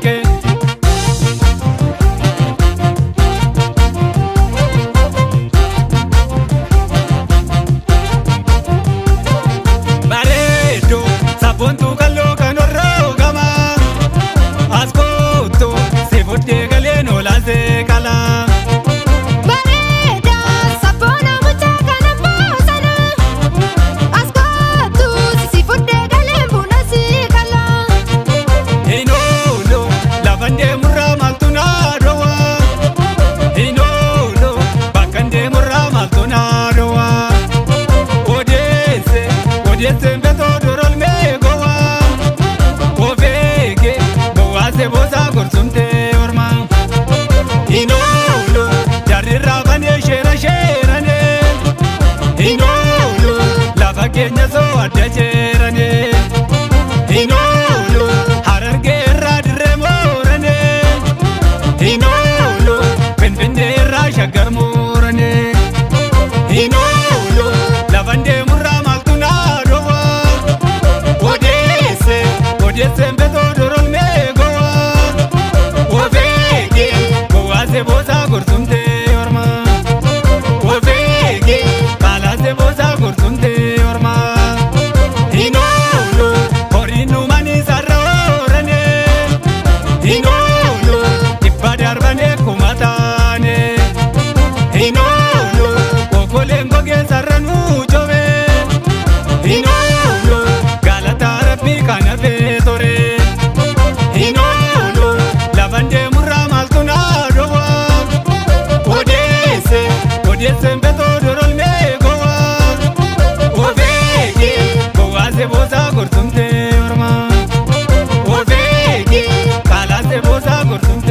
beeke. Bareedu sabboontuu kalloo kan orroo gama as kootu si fudhee galeen olaasee kala. Bareeda sabboona mucaa kana boosana as kootu si fudhee galeen buna si kala. Inoolo lafan deemurraa maaltu naa dhowwa? Inoolo bakka deemurraa maaltu naa dhowwa? Odeesse odeesse mbeetoo dorolmee gowwa. Ofeege gowwaase boosaa gorsumtee orma. Inoolo jarri raafanee sheera sheeranee. Inoolo lafa keenya soo adda jeeranee. Inoolo harargee irraa dirree mooranee. Inoolo finfinnee irraa shaggar mooranee. Inoolo lafan deemurraa maaltu naa dhowwa? Odeesse odeesse mbeetoo dorolmee gowwa. Ofeege gowwaase boosaa gorsumtee orma. Ofeege kaalaase boosaa gorsumtee orma. Inoolo horiin nuumanii sarara ooranee. Inoolo dhibba darbanee kuma taanee. Inoolo okoleen gogee sarara nuu jobee. Inoolo galata rabbii kana feetore. Inoolo lafan deemurraa maaltu naa dhowwa? Odeesse odeesse mbeetoo dorolmee gowwa. Ofeege gowwaase boosaa gorsumtee orma. Ofeege kaalaase boosaa gorsumtee.